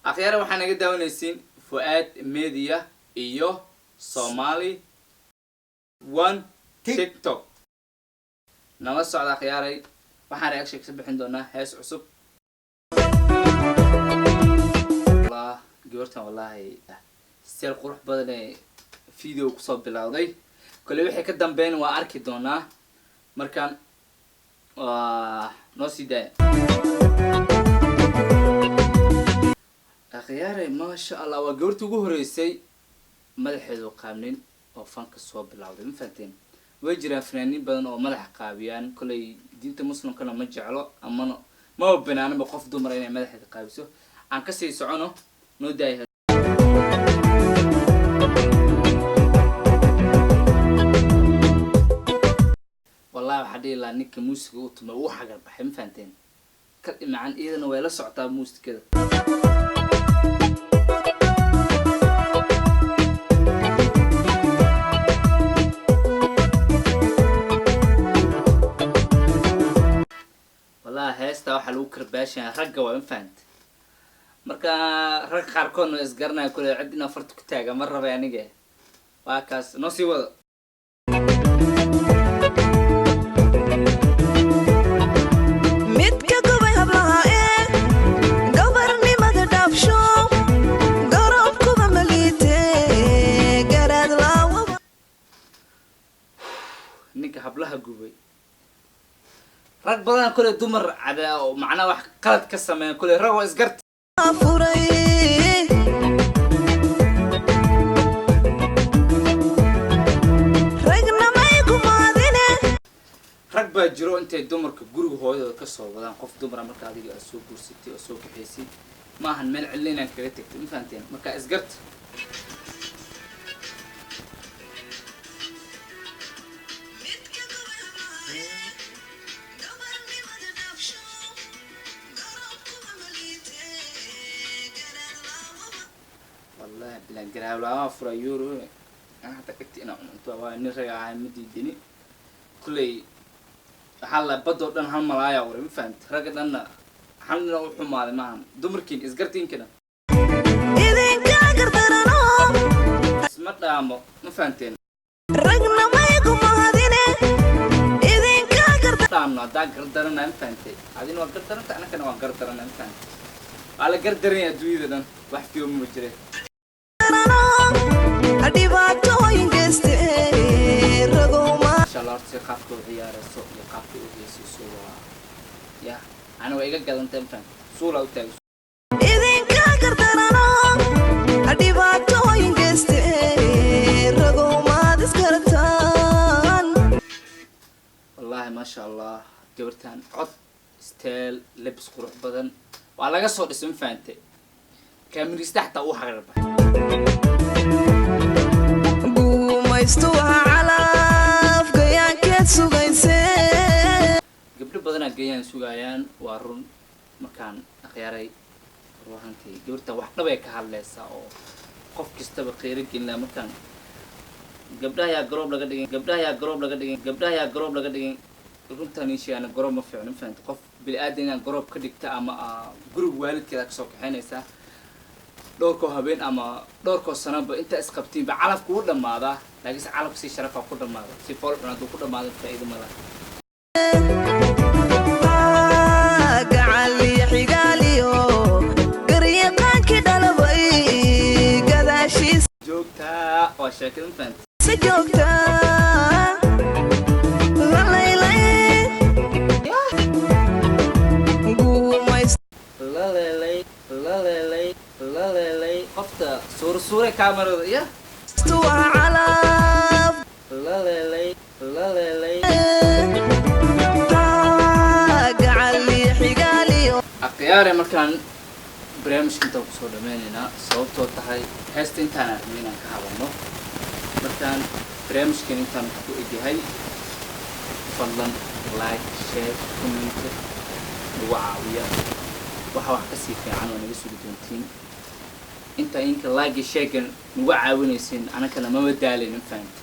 Akhyaara, waxaa naga daawanaysiin Fuaad Media iyo Somali One TikTok. Nala socda akhyaaray, waxaan reaction ka bixin doonaa hees cusub. Allah, gabartan wallaahi style qurux badan ee video kusoo bilowday. Kole wixii ka dambeyn waa arki doonaa. Markaan waa noo sii daaya akhyaaray. Maasha Allah, waa gabartii ugu horeysay madaxeedu qaabnin oo fanka soo bilowday. Ma fahanteen? Way jiraan fanaaniin badan oo madaxa qaabiyaan. Kolay diinta muslimkana ma jeclo amana maba banaanaba qof dumara inay madaxeeda qaabiso. Aan kasii socono, noo daaya. Wallahi waxaa dhihi lahaa ninka muusiga u tumay uu xagar baxay. Ma fahanteen? Ka dhimacan iyadana way la socotaa muusikada. Wallahi heesta waxaa lagu karbaashaya ragga waa. Ma fahante? Marka ragga qaarkoodna waa isgaranaya. Kule cid inaa farta ku taaga ma rabay aniga. Waa kaas, noo sii wado. Midka gubay hablaha ee gabarnimada dhaafsho, garabkuba maliite, garaad laawaba. Ninka hablaha gubay, rag badan kule dumar cada oo macnaha wax qalad ka sameeya. Kule rag waa isgarta. Furay. Ragna may kumaadine. Rag baa jiro intay dumarka guriga hooyadooda kasoo wadaan. Qof dumara marka adiga aad soo guursatay oo soo kaxaysay, ma ahan meel cillo inaad kaga tagtay. Ma fahanteen? Marka isgarta. Wallahi bilan garaawlaama fura euro aan hata dhigta inaan cunto. Waa nin raga ahay, ma diidini. Kulley waxaa la badoo dhan hal malaaya waray. Ma fahamti? Ragga dhanna hal nina u xumaaday maahan. Dumarkiin isgartiinkana. Idinka gardarano. Isma dhaamo. Ma fahanteen? Ragna may kumaadine, idinka gardar. Dhaamno haddaan gardarana. Ma fahantay? Adina waa gardaranta, anakana waan gardarana. Ma fahantay? Waa la gardaranya adduunyada dhan, wax fiyooma ma jire. Dhibaatooyin geyste ragowma. Masha Allah, horta si qaabka u ciyaarayso iyo qaabka u heesayso waa ya ana waa iga gadantay. Ma fahantay? Suulaa u taagay. Idinka gardarano, dhibaatooyin geyste ragowmaad isgarataan. Wallaahi maasha Allah, gabartan cod, style, lebis qurux badan waa laga soo dhisay. Ma fahantay? Kaamirista xataa uu xagar baxay. Guumaystu waa calaf gayaankeed sugayse. Gabdho badanaa geeyaan sugayaan, waa run. Markaan akhyaaray, ruuhantii gabartan wax dhabay ka hadleysaa oo qof kastaba qiiro gelinaa. Markaan gabdhaha yaa garoob laga dhigin, gabdhaha yaa garoob laga dhigin, gabdhaha yaa garoob laga dhigin. Runtaan ii sheegana, garoob ma fiicno. Ma fahamta? Qof bini aadan inaad garoob ka dhigta ama guriga waalidkeeda kasoo kaxaynaysaa dhowrkoo habeen ama dhowrkoo sanoba intaa isqabtiinba calafku u dhammaadaa, laakiinse calafku si sharafaa ku dhammaada. Si fool xun hadduu ku dhammaado, faa'iido ma laha. Gacaliyo xigaaliyo garyaqaankii dhalabay gadaashiisa. Joogtaa waa sheekada. Ma fahamta? Joogta lalaylay guumaystu. Lalelay, lalelay, lalelay. Qofta suura suuray kaamarada ya. Waa calaf. Lalelay, lalelay. Gacaliyo xigaaliyo. Akhyaare, markaan barnaamijka intaan kusoo dhameynaynaa, sababtoo tahay heesta intaan aragno inaan ka hadalno. Markaan barnaamijkan intaan ku egyahay. Fadlan like, share, comment nagu caawiya. Waxa wax kasii fiican oo naga sugi doontiin inta inka like, share nagu caawinaysiin. Anakana mama daalaynin, fahamti?